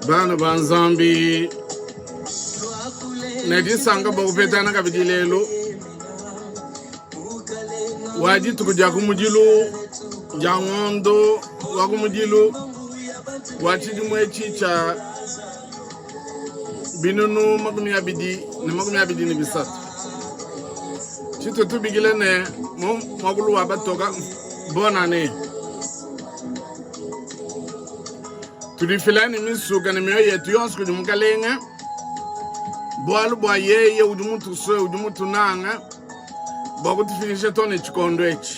Bana ba Nzambi ne disanka bua kupetana kabidi lelu wa dituku dia kumudilu dia ngondo wa kumudilu wa tshidimu etshi tshia binunu 2023 tshitu tubikila ne mu muakulu wa batoka bonane Tudifila ne misuka ne mioyo yetu yonso kudi Mukalenge, bualu bua yeye udi mutusue, udi mutunanga bua kutufikisha too ne tshikondo etshi.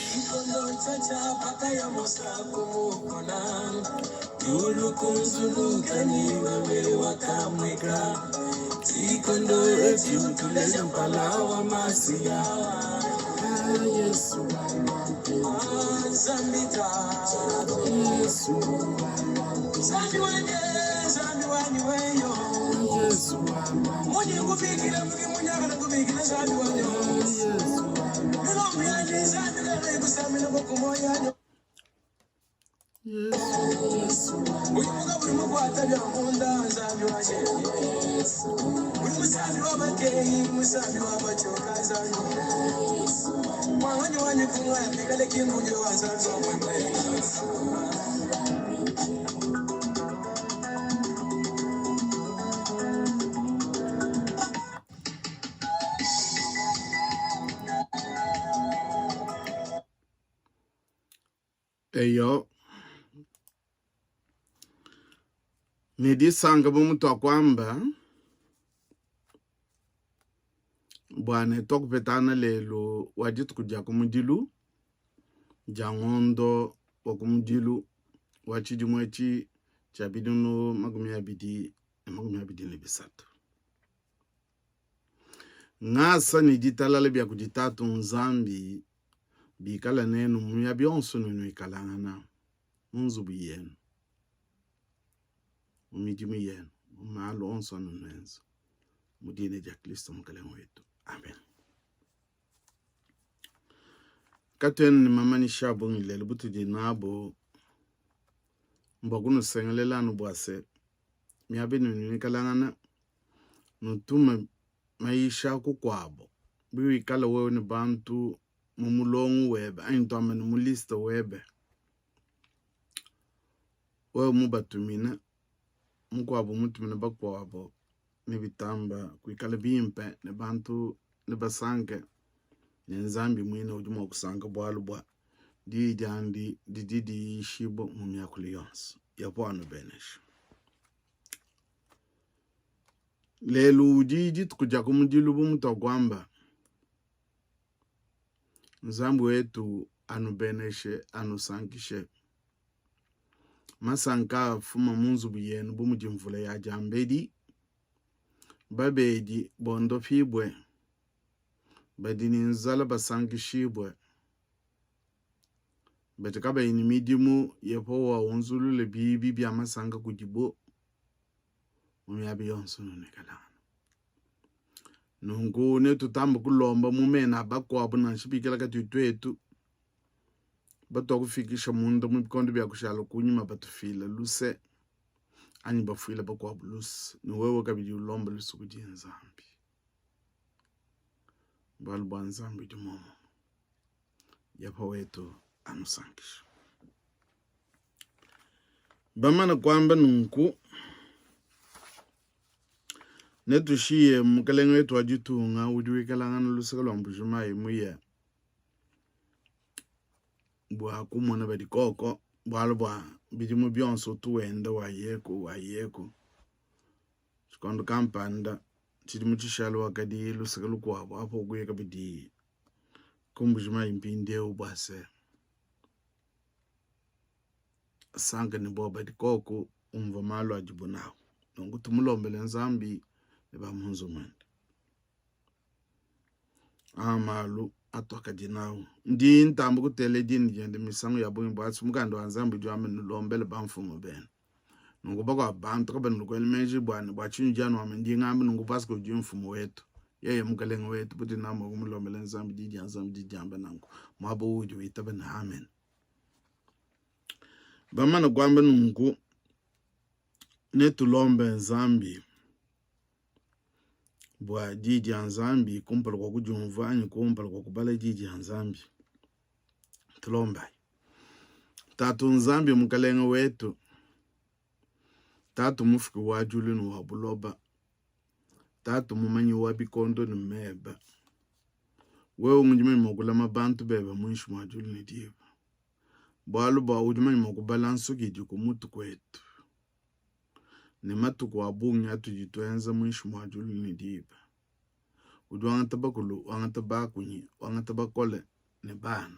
Eyo, ne disanka bu mutuakuamba bua ne tuakupetangana lelu wa dituku dia kumudilu dia ngondo wa kumudilu wa tshidimu etshi tshia binunu 2023. Ngasa ne ditalala bia kudi Tatu Nzambi bikala nenu mu miaba yonso ne nuikalangana mu nzubu yenu, mu midimu yenu, mu malu onso anu nuenza mu dina dia Kristo Mukalenge wetu. Amen. Katuena ne mamanyisha a bungi lelu butudi nabu mbua kunusengelela anu bua se miaba inudi nuikalangana nutume mayisha kukuabu. Biwikala wewe ne bantu mu mulongo webe anyi tuambe ne mu liste webe, wewe mubatumine, mukuabu mutumine bakuabu, nebitamba kuikala bimpe ne bantu nebasanke ne Nzambi muine udi mua kusanka bualu bua diyi diandi didi diyishibua mu miakulu yonso. Yehowa anubeneshe. Lelu udi dituku dia kumudilu bu mutuakuamba. Nzambi wetu anubeneshe, anusankishe. Masanka afuma mu nzubu yenu bu mudi mvula ya diambedi. Babedi bondopibue, badi ne nzala basankishibue, badi kabayi ne midimu Yehowa unzulule biibi bia masanka kudibo mu miaba yonso nunekalangana. Nunku netutambe kulomba mu mena a bakuabu nansha bikala katuyi tuetu batuakufikisha munda mu bikondo bia kushala kunyima batufila luse anyi bafuila bakuabu luse, ne wewe kabidi ulomba luse kudi Nzambi, bualu bua Nzambi udi muomumue. Yehowa wetu anusankishe. Bamana kuamba nunku, netushiye mukalenge wetu wa ditunga udi wikalangana luseke lua Mbujimayi muye bua kumona badi koko, bualu bua bidimu bionso utu wenda wayeku wayeku. Tshikondo kampanda tshidimu tshishale wakadi luseke lukuabu, apo kuya kabidi ku Mbujimayi mpindieu bua se sanka ne bobu badi koku umvua malu adibu nawu. Nunku tumulombele Nzambi ne ba mu nzubu muende. Aa malu atuakadi nawu. Ndi ntamba kutela dina diende misangu ya bungi bualu mukanda wa Nzambi udi wamba nulombele bamfumu benu. Nunku bakuabu bantu kabena kuela meji bua ne bua tshinyi udi anu wamba ndi ngamba nunku paske udi mfumu wetu yeye mukalenge wetu budi namu kumulombela Nzambi di dia Nzambi di diamba nanku muaba uudi witaba ne amen. Bamana kuamba nunku. Netulombe Nzambi bua Diyi dia Nzambi kumpala kua kudiumvua anyi kumpala kua kubala Diyi dia Nzambi. Tulombayi. Tatu Nzambi Mukalenge wetu, Tatu Mufuki wa diulu ne wa buloba, Tatu mumanyi wa bikondo ne meba, wewe ngudi mumanye mua kulama bantu bebe muinshi mua diulu ne diba, bualu bua udi mumanye mua kubala nsuki idi ku mutu kuetu ne matuku a bungi atudi tuenza muinshi mua diulu ne diba. Udi wangata bakulu, wangata bakunyi, wangata bakole ne bana,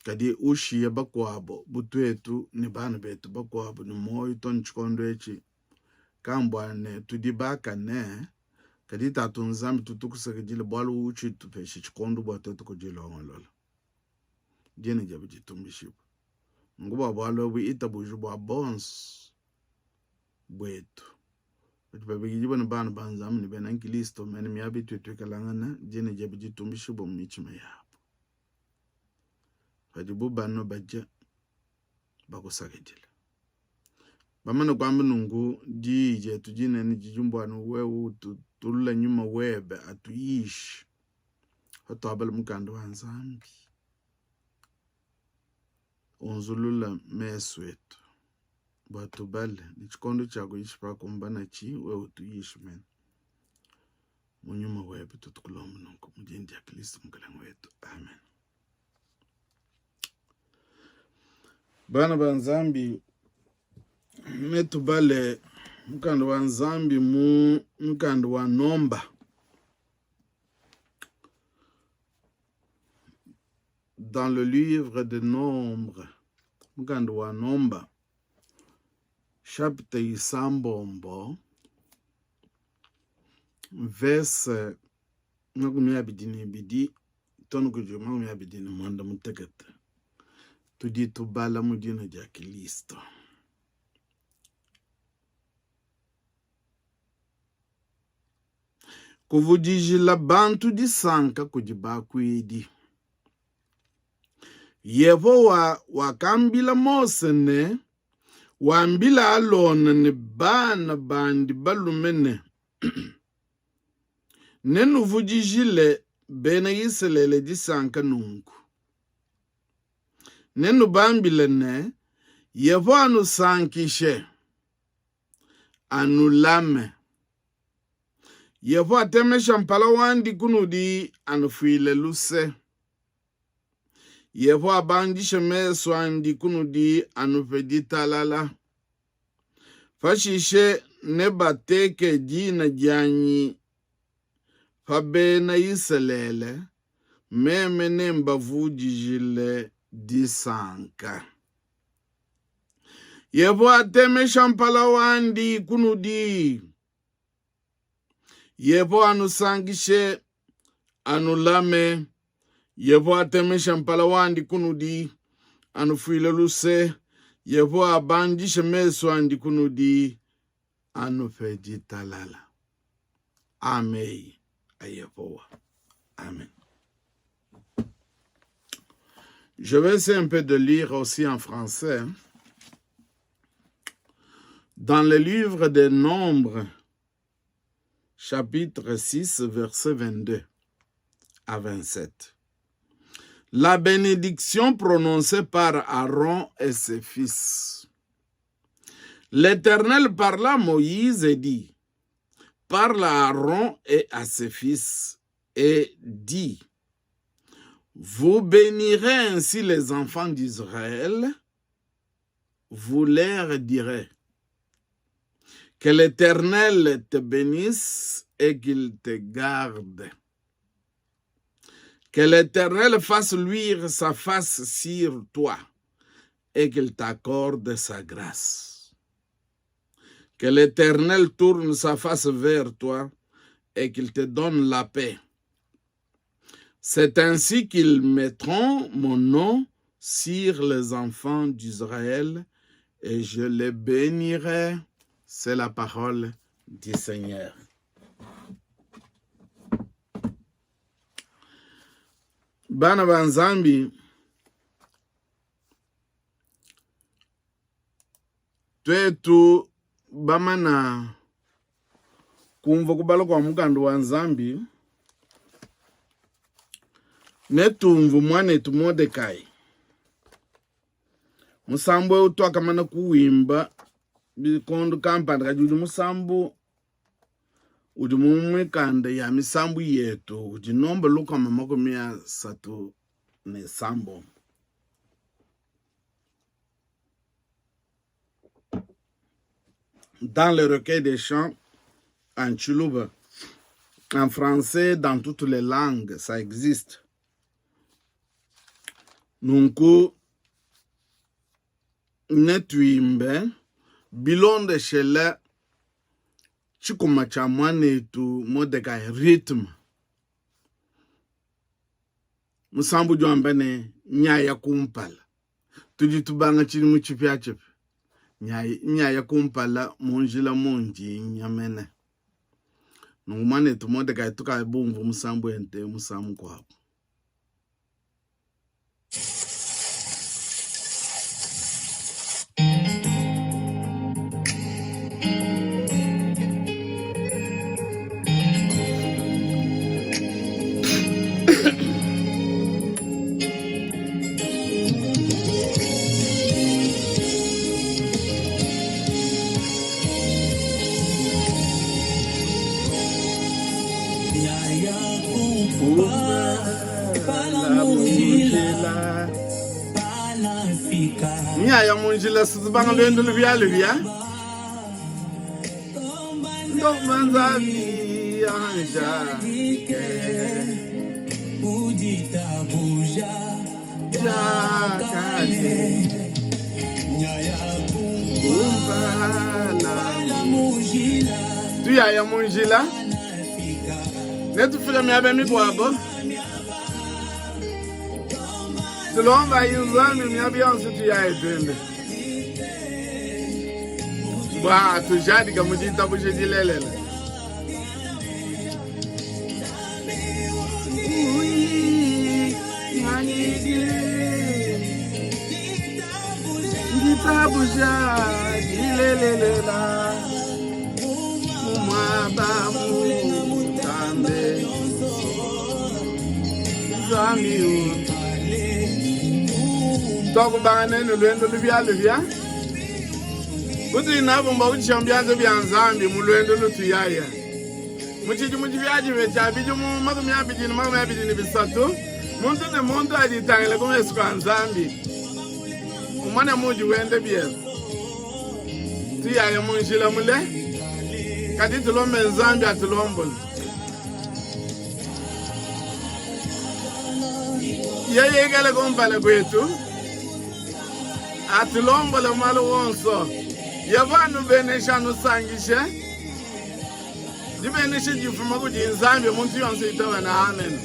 kadi ushiya bakuabo bu tuetu ne bana betu bakuabo ne muoyo too ne tshikondo etshi. Kambua ne tudi bakane, kadi Tatu Nzambi tutukusakidile bualu utshitupeshe tshikondo bua tuetu kudilongolola. Dina diebe ditumbishibue. Nunku bua bualu ebu itabuja bua bonso buetu badi babikidibua ne bana ba Nzambi ne bena Nkristo mene miaba itudi tuikalangana, dina diebe ditumbishibue mu mitshima yabu. Padibu banua badia, bakusakidile. Bamane kuamba nunku, diyi dietu dinene didi mbua ne wewe ututulula nyuma webe atuyishe patuabala mukanda wa Nzambi, unzulula mesu etu bua tubale ne tshikondo tshia kuyisha pakumbanatshi, wewe utuyishe mene mu nyuma webe. Tutukulomba nunku mu dina dia Kristo Mukalenge wetu, amen. Bana ba Nzambi, netubale mukanda wa Nzambi mu mukanda wa Nomba. Dans le livre de Nombre, mukanda wa Nomba, chapitre isambombo, verse 22 too ne kudi 28, tudi tubala mu dina dia Kilisto. Kuvudijila bantu disanka kudi bakuidi. Yehowa wakambila Mose ne, Wambila Alona ne bana bandi balume ne, Nenuvudijile bena Isalele disanka nunku. Nenubambile ne, Yehowa anusankishe, anulame. Yehowa atemesha mpala wandi kunudi, anufuile luse. Yehowa abandishe mesu andi kunudi, anupe ditalala. Pashishe nebateke dina dianyi pa bena Isalele, meme nembavudijile disanka. Yehowa atemesha mpala wandi kunudi, Yehowa anusankishe, anulame. Yehowa atemesha mpala wandi kunudi, anufuile luse. Yehowa abandishe mesu andi kunudi, anupe ditalala. Ameyi a Yehowa. Amen. Je vais essayer un peu de lire aussi en français. Dans le livre des Nombres, chapitre 6, verset 22 à 27. La bénédiction prononcée par Aaron et ses fils. L'Éternel parla à Moïse et dit, parle à Aaron et à ses fils et dit, vous bénirez ainsi les enfants d'Israël, vous leur direz, que l'Éternel te bénisse et qu'il te garde. Que l'Éternel fasse luire sa face sur toi et qu'il t'accorde sa grâce. Que l'Éternel tourne sa face vers toi et qu'il te donne la paix. C'est ainsi qu'ils mettront mon nom sur les enfants d'Israël et je les bénirai. C'est la parole du Seigneur. Bana ba Nzambi. Tuetu bamana kumvua kubala kua mukanda wa Nzambi, netumvue muanetu Modekai. Musambu eu tuakamana kuwimba bikondo kampanda, kadi udi musambu udi mu mikanda ya misambu yetu udi nomba 136. Dans le recueil des chants en Tshiluba, en français, dans toutes les langues, ça existe. Nunku netuimbe bilondeshele tshikuma tshia muanetu Modekai rythme. Musambu udi wamba ne, Nyaya kumpala. Tudi tubanga tshidimu tshipiatshipia. Nyaya kumpala mu njila mundi nya mene. Nunku muanetu Modekai tukayi bumvue musambu wende musangu mukuabu. Nyaya mu njila sizibanga lwendo lubya lubya ndomba nzambi anja Tuyaya mu njila netufika miaba mikuabo tulomba Nzambi miaba yonso tuyaye tuende bua tujadika mu ditabuja dilelela. Ditabuja dilelelela mu muaba mutambe Nzambi twakubanga nenu lwendo lubialubia kutudi nabo mbautshisha mu bianza bia Nzambi mu lwendo lutuyaya Mu tshidimu tshipiatshipia tshia bidimu 2023, muntu ne muntu aditangile ku mesu kua Nzambi, umone muudi wenda biebe. Tuyaya mu njila mule, kadi tulombe Nzambi atulombole. Yeye ikale kumpala kuetu, atulombole malu wonso. Yehowa anubeneshe, anusankishe. Dibenesha difuma kudi Nzambi, muntu yonso itaba na amen.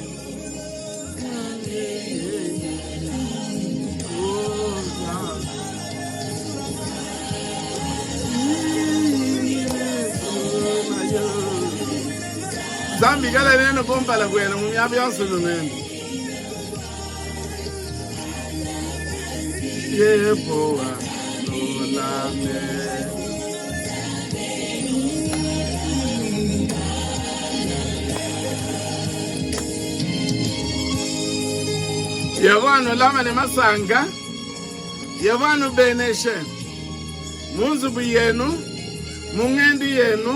Nzambi kala nenu kumpala kuenu mu miaba yonso nunenu. Yehowa nulame. Yehowa nulame ne masanka. Yehowa nubeneshe mu nzubu yenu, mu ngendu yenu,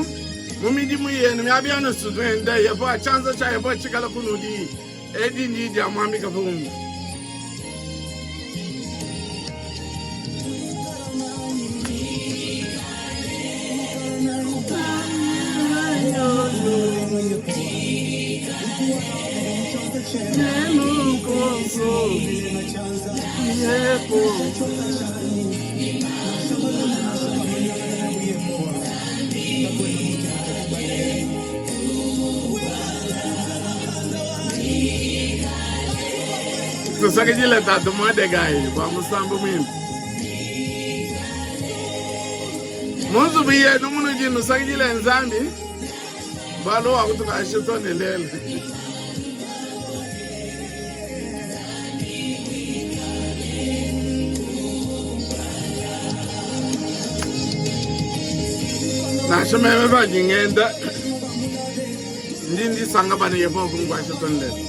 mu midimu yenu, miaba yenu nuende. Yehowa tshianza tshia Yehowa tshikala kunudi. Edi ndi dia muambi Kavumbi. Tusakidile tatu Modekai bua musambu muimpe. Mu nzubu yenu munudi nusakidile Nzambi bualu wakutukasha to ne lelu. Nansha meme pandi ngenda ndi ndisanga bana Yehowa kunkuasha tonlele.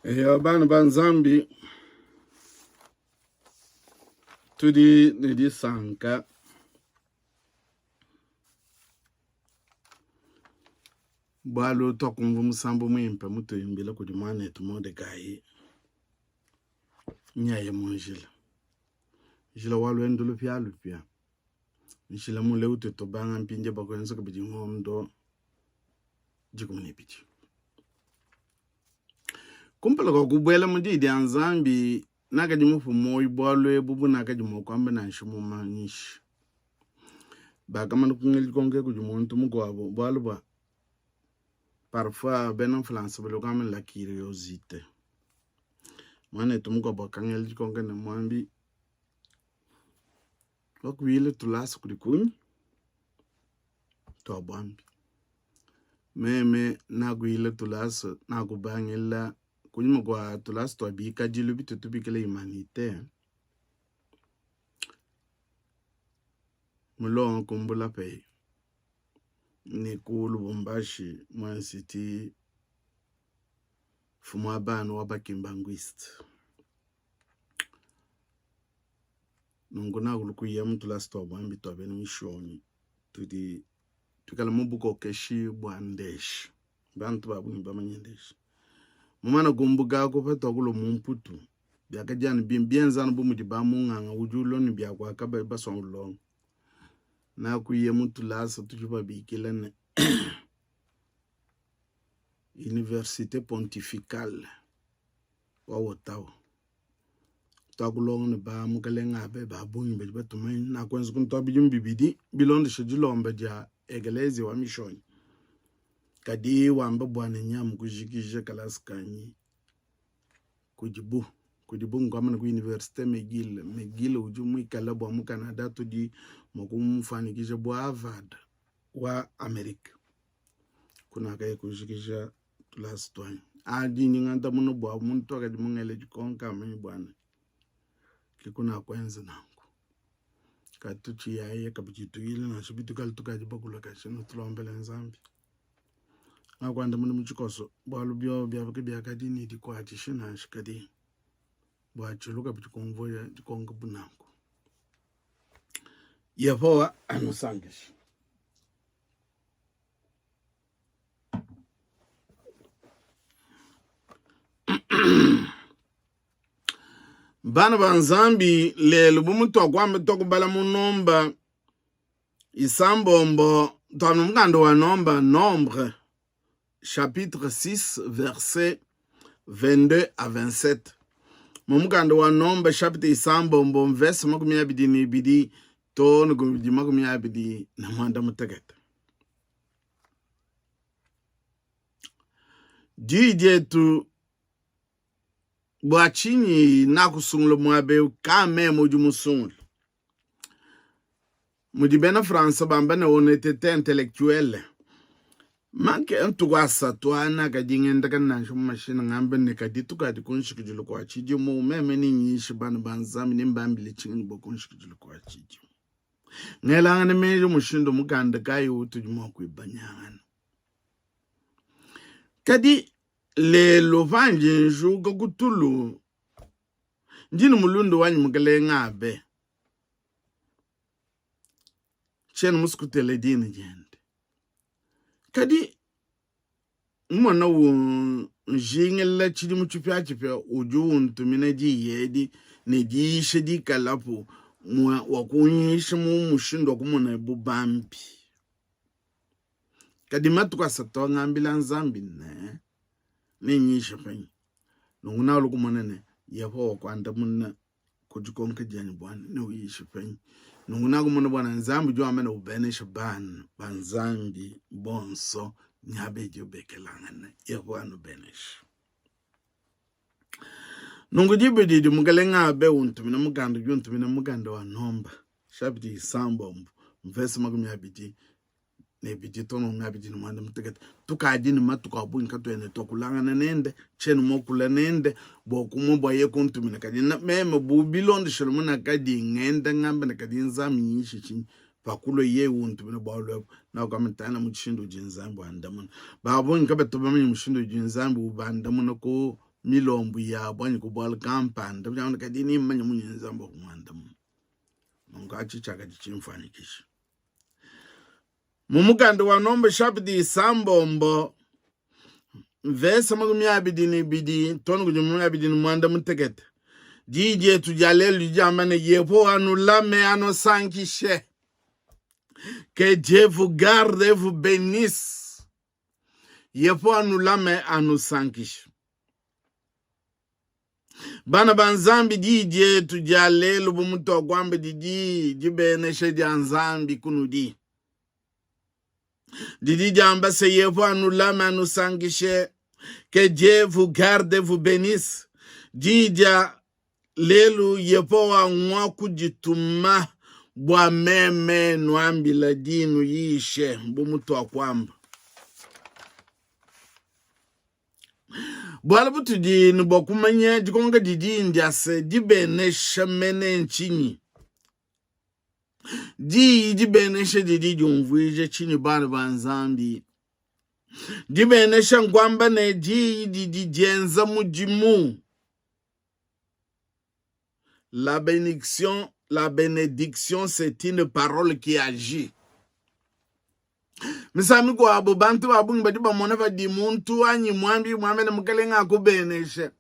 Eyo bana ba Nzambi tudi ne disanka bualu tuakumvua musambu muimpe mutuimbila kudi muanetu Modekai nyaya mu njila njila wa luendu lupialupia njila mule utu tubanga mpindieu bua kuenza kabidi ngondo 12. Kumpala kua kubuela mu Diyi dia Nzambi, nakadi mupue muoyo bualu ebu bunakadi mua kuamba nansha mumanyishi. Bakamana kungela dikonka kudi muntu mukuabu bualu bua parfois bena Mfulansa badi kuamba la curiosite. Muanetu mukuabu wakangela dikonka ne muambi wakuyila tulasa kudi kunyi? Tua buambi. Meme nakuyila tulasa nakubangila kunyima kua tulasa tua bikadilu bitu tubikila humanite mulonga kumbula pe ne ku Lubumbashi mu institut mfumu wa bana wa bakimbanguiste. Nunku nakulu kuya mu tulasa tua buambi tua bena mishonyi tudi tuikala mu bukokeshi bua ndeshi bantu ba bungi bamanye ndeshi mumana kumbuka aku patuakulua mu mputu biakadi anu bimpe bienza anu bu mudi ba munganga udi ulua ne bia kuaka basua ulonga nakuya mu tulasa tudi babikila ne universite pontificale wa Ottawa tuakulonga ne ba mukalenga abe ba bungi badi batumanye nakuenza kuntu tua bidimu bibidi bilondeshe dilomba dia ekelezia wa mishonyi kadi wamba bua ne nyamu kujikija kalasa kanyi kudibu kudibu nkuamana ku universite McGill. McGill udi muikale bua mu Canada tudi mua kumufuanyikija bu Harvard wa Amerique kunakaya kujikija tulasa tuanyi adi ndi ngandamuna bua muntu wakadi mungele dikonka amanyi bua ne ke kunakuenza nanku katutshiyaye kabidi tuyile nansha bitukale tukadi bakulakaje nutulombele Nzambi ngakuandamuna mu tshikoso bualu biobi biabo ke biakadi ne dikuatshisha nansha kadi bua tshilu kabidi kumvua dikonka bu nanku Yehowa anusankishe. Bana ba Nzambi lelu bu mutuakuamba tuakubala mu nomba isambombo tuamba mukanda wa nomba nombre chapitre 6 verset 22 à 27 mu mukanda wa nomba chapitre isambombo mvese 22 to ne ku 28. Diyi dietu. Bua tshinyi nakusungula muaba eu? Ka meme udi musungule. Mudi bena Fransa bamba ne honnêteté intellectuelle. Manke ntuku asatu ana kadi ngendakana nansha mu mashina ngamba ne kadi tukadi ku nshikidilu kua tshidimu meme ni nyishe bana ba Nzambi ne mbambile tshinganyi bua ku nshikidilu kua tshidimu. Ngelangana meji mushindu mukanda kayi utudi mua kuibanyangana. Kadi lelu pandi njuka ku tulu ndi ne mulunda wanyi mukelenge abe tshiena musue kutela dina diende kadi mmona unjingila tshidimu tshipiatshipia udi untumina diyi edi ne diyisha dikalapu wa kunyisha mu mushindu wa kumona bu bambi kadi matuku asatu angambila Nzambi ne nenyishe panyi nunku nalu kumona ne Yehowa kuandamuna ku dikonka dianyi bua ne uyishe penyi. Nunku nakumona bua ne Nzambi udi wamba ne ubeneshe bana ba Nzambi bonso miaba idi ubekelangana. Yehowa anubeneshe. Nunku diba didi Mukelenge Abe untumina mukanda, udi untumina mukanda wa Nomba chapitre isambombo mvese 22 ne too 28. Tukadi ne matuku a bungi katuena tuakulangana nende, tshiena muakula nende bua kumue bua ye kuntumina. Kadi meme bu bilondeshile munakadi ngenda ngamba ne kadi Nzambi nyishe tshinyi pakulua yeye untumina bualu ebu nakuamitana mu mushindu udi Nzambi wandamuna. Ba bungi kabatu bamanye mushindu udi Nzambi ubandamuna ku milombu yabu anyi ku bualu kampanda, kadi nimmanye munyi Nzambi wa kumuandamuna. Nunku atshi tshiakadi tshimfuanyikisha. Mu mukanda wa Nomba chapitre isambombo mvese 22 too ne kudi 28, diyi dietu dia lelu didi diamba ne, Yehowa anulame, anusankishe. Que Dieu vous garde et vous bénisse. Yehowa anulame, anusankishe. Bana ba Nzambi, diyi dietu dia lelu bu mutuakuamba didi dibenesha dia Nzambi kunudi. Didi diamba se Yehowa anulame anusankishe, que Dieu vous garde vous bénisse. Diyi dia lelu Yehowa ngua kudituma bua meme nuambila di nuyishe bu mutuakuamba. Bualu butudi ne bua kumanya dikonka didi ndia se, dibenesha mene ntshinyi? Diyi dibenesha didi diumvuija tshinyi bana ba Nzambi? Dibenesha nkuamba ne diyi didi dienza mudimu. La bénédiction, la bénédiction, c'est une parole qui agit. Misangu mikuabo bantu ba bungi badi bamona padi muntu anyi muambi muambe ne mukelenge akubeneshe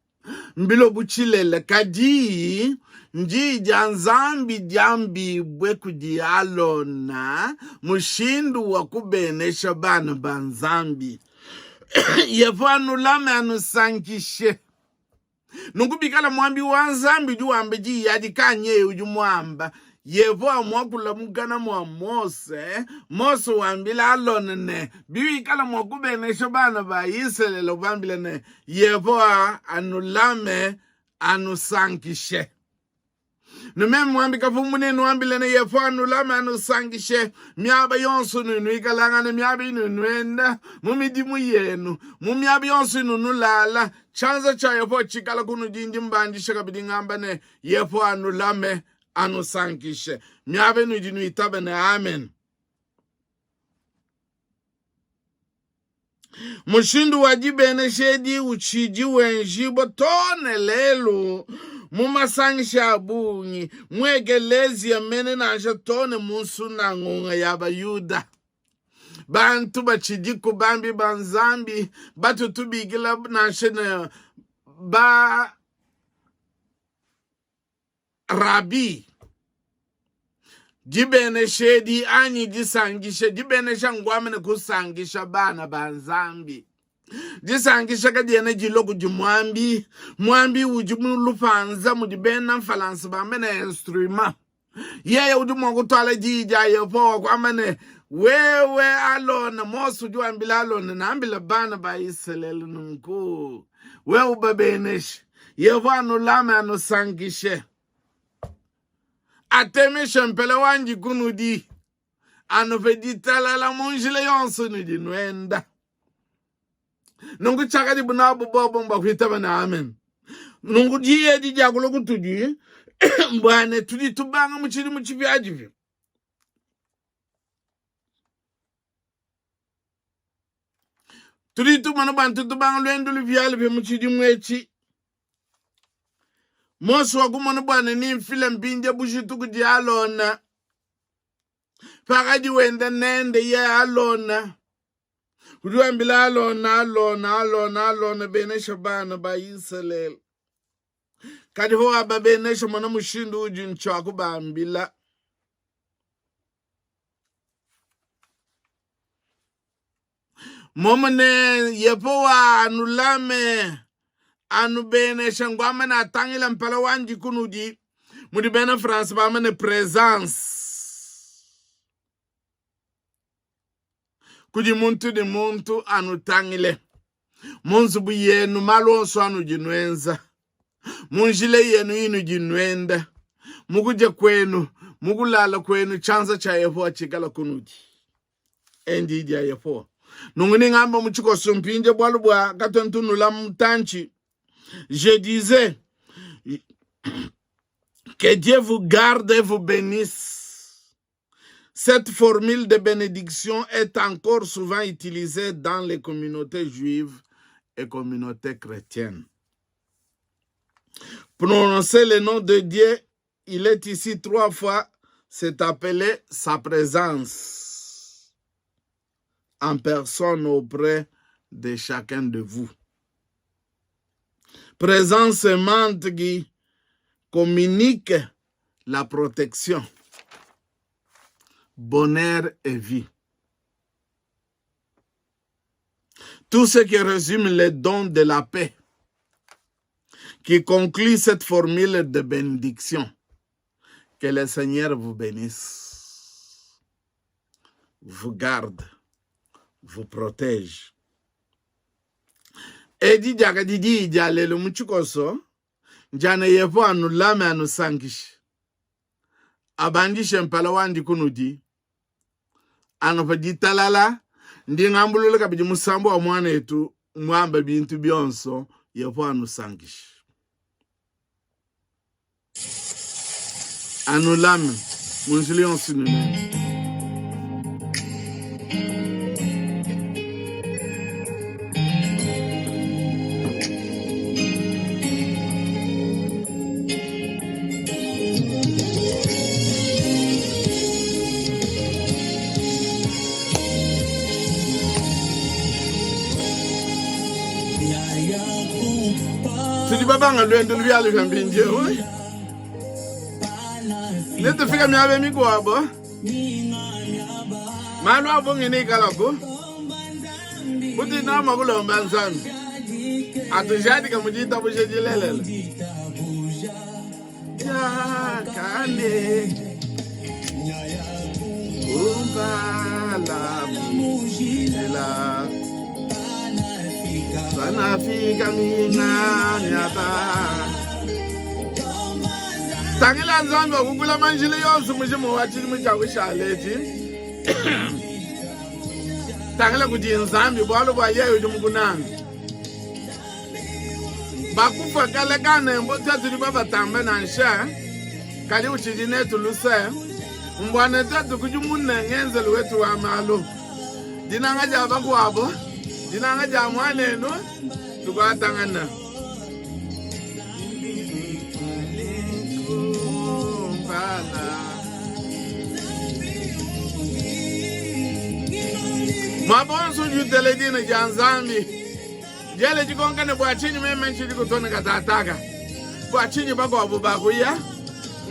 mbilo bu tshilele, kadi ndiyi dia Nzambi diambibue kudi Alona mushindu wa kubenesha bana ba Nzambi. Yehowa anulame anusankishe. Nunku bikala muambi wa Nzambi udi wamba diyi adi ka nyeye udi muamba, Yehowa muakula mukana mua Mose, Mose wambila Alona ne, biwikala mua kubenesha bana ba Isalele ubambile ne, Yehowa anulame anusankishe. Ne meme muambi kapumbu nenuambile ne, Yehowa anulame anusankishe miaba yonso nuikalangana, miaba inu nuenda mu midimu yenu, mu miaba yonso inu nulala. Tshianza tshia Yehowa tshikala kunudi. Ndi mbandisha kabidi ngamba ne, Yehowa anulame anusankishe miaba inudi nuitaba ne amen. Mushindu wa dibenesha edi utshidi wenjibua too ne lelu mu masangisha a bungi, mu ekeleziya mene nansha too ne mu nsunangonga ya Bayuda. Bantu batshidiku bambi ba Nzambi batu tubikila nansha ne ba Rabbi, dibenesha edi anyi disankisha, dibenesha nkuamba ne kusankisha bana ba Nzambi. Disankisha kadiena dilua kudi muambi. Muambi udi mu lupanza mudi bena Mfalansa bambe ne instrument. Yeye udi mua kutuala diyi dia Yehowa kuamba ne, Wewe Alona, Mose udi wambila Alona, nambila bana ba Isalele nunku, wewe ubabeneshe, Yehowa anulame anusankishe, atemeshe mpela wandi kunudi, anupe ditalala mu njila yonso inudi nuenda. Nunku tshiakadibu nabu bobo mbua kuitaba ne amen. Nunku diyi edi diakulua kutudi mbua ne tudi tubanga mu tshidimu tshipiatshipia. Tudi tumona bantu tubanga luendu lupialupia mu tshidimu etshi. Mose wakumona bua ne nimfile mpindia bujitu kudi Alona pakadi wenda nende ye Alona. Udi wambila Alona, Alona, Alona, Alona, benesha bana ba Isalele. Kadi pawababenesha, mona mushindu udi ntshia kubambila. Momo ne Yehowa anulame, anubenesha, nguamba ne atangila mpala wandi kunudi, mudi bena France bamba ne presence kudi muntu ne muntu anutangile mu nzubu yenu malu onso anudi nuenza mu njila yenu inudi nuenda mu kudia kuenu mu kulala kuenu tshianza tshia Yehowa tshikala kunudi endi dia Yehowa nunku ningamba mu tshikoso mpindie bualu bua katuentunula mutantshi je disais que Dieu vous garde et vous bénisse. Cette formule de bénédiction est encore souvent utilisée dans les communautés juives et communautés chrétiennes. Prononcer le nom de Dieu, il est ici trois fois, c'est appelé sa présence en personne auprès de chacun de vous. Présence aimante qui communique la protection, bonheur et vie. Tout ce qui résume les dons de la paix, qui conclut cette formule de bénédiction. Que le Seigneur vous bénisse, vous garde, vous protège. Edi diakadi diyi dia lelu mu tshikoso ndia ne Yehowa anulame anusankishe, abandishe mpala wandi kunudi, anupe ditalala. Ndi ngambulula kabidi musambu wa muanetu muamba bintu bionso, Yehowa anusankishe, anulame mu njila yonso inunene. Tudi babanga luendu lubialubia mpindieu netufika miaba mikuabo malu a bungi neikalaku butudi nawu mua kulomba Nzambi atujadike mu ditabuja dilelela. Diakane kumpala mujila panafika mina miaba tangila Nzambi wakukula manjila yonso mujimu wa tshidimu tshia kushala etshi tangila kudi Nzambi bualu bua yeye udi mukunanga Bakufua kale kanembo tuetu babatambe nansha, kadi utshidi netu luse. Mbua ne tuetu kudimune ngenzelu wetu wa malu, dinanga dia bakuabo, dinanga dia muanenu, tukuatangana. Muaba wonso udi utela dina dia Nzambi. Diele dikonka ne, Bua tshinyi meme ntshidi kutona katataka? Bua tshinyi bakuabu bakuya?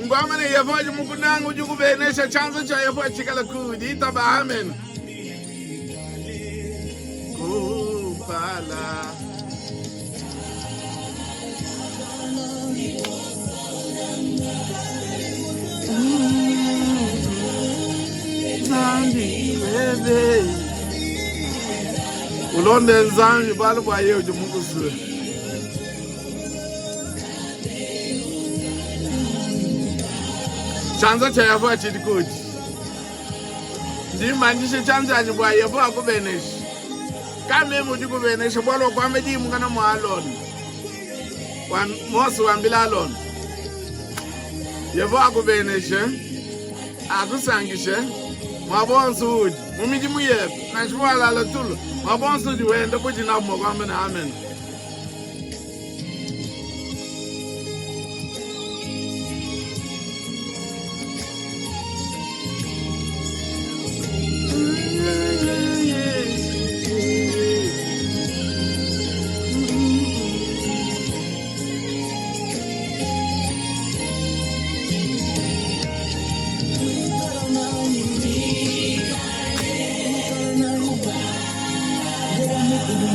Nguamba ne, Yehowa udi mukunanga, udi ukubenesha. Tshianza tshia Yehowa tshikale kuudi. Itaba amen. Kumpala. Nzambi. Ulonde Nzambi bualu bua yeye udi mukusue. Tshianza tshia Yehowa tshidi kudi. Ndi mbandisha tshianza tshianyi bua Yehowa akubeneshe. Ka meme udi kubenesha bualu wakuamba diyi mukana mua Alona. Wa Mose wambila Alona. Yehowa akubeneshe, akusankishe muaba wonso uudi mu midimu yebe, nansha muwalala tulu, muaba wonso udi wenda budi nabu mua kuamba ne amen.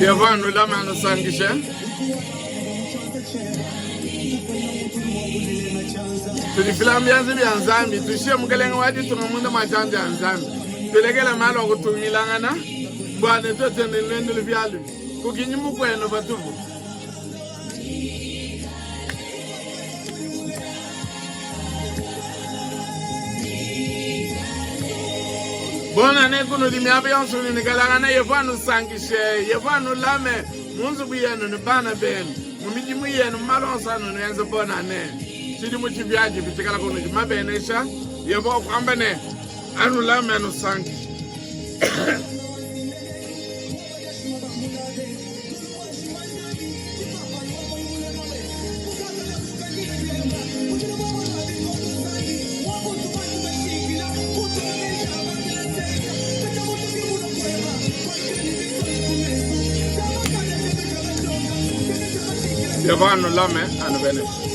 Yehowa anulame anusankishe. Tudifila mu bianza bia Nzambi, tushiye Mukelenge wa ditunga munda mua tshianza tshia Nzambi, tulekele malu a kutungilangana bua ne tuetu ne luendu lupialupia, kukinyi mukuenu patupu. Bonane kunudi miaba yonso unudi nukalangana, Yehowa anusankishe, Yehowa anulame mu nzubu yenu ne bana benu, mu midimu yenu, mu malu onso anu nuenza. Bonane tshidimu tshipiatshipia tshikala kunudi mabenesha. Yehowa kuamba ne, anulame, anusankishe. Yehowa anulame anubeneshe.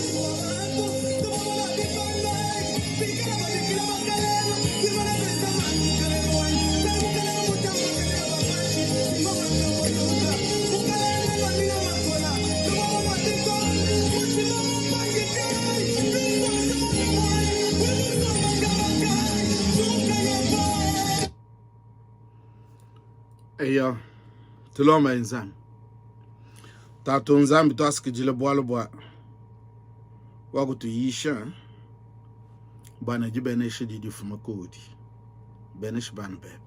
Eyo, tulomba Nzambi. Tatu Nzambi, tuasikidile bualu bua wakutuyisha bua ne dibenesha didi difuma kuudi. Benesha bana bebe.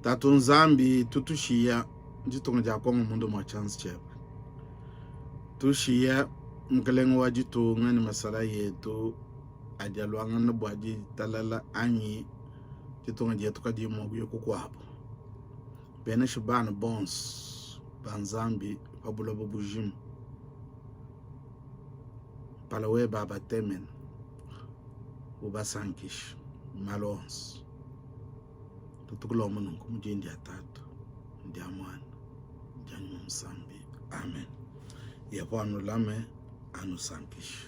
Tatu Nzambi, tutushiya ditunga dia Kongo munda mua tshianza tshiebe. Tushiya mukelenge wa ditunga ne masalayi etu adi aluangana bua ditalala anyi ditunga dietu kadiyi mua kuya kukuabu. Benesha bana bonso ba Nzambi pa buloba bujima. Mpala webe abatemene, ubasankishe mu malu onso. Tutukulomba nunku mu dina dia Tatu, dia Muana, dia Nyuma Musambi. Amen. Yehowa anulame, anusankishe.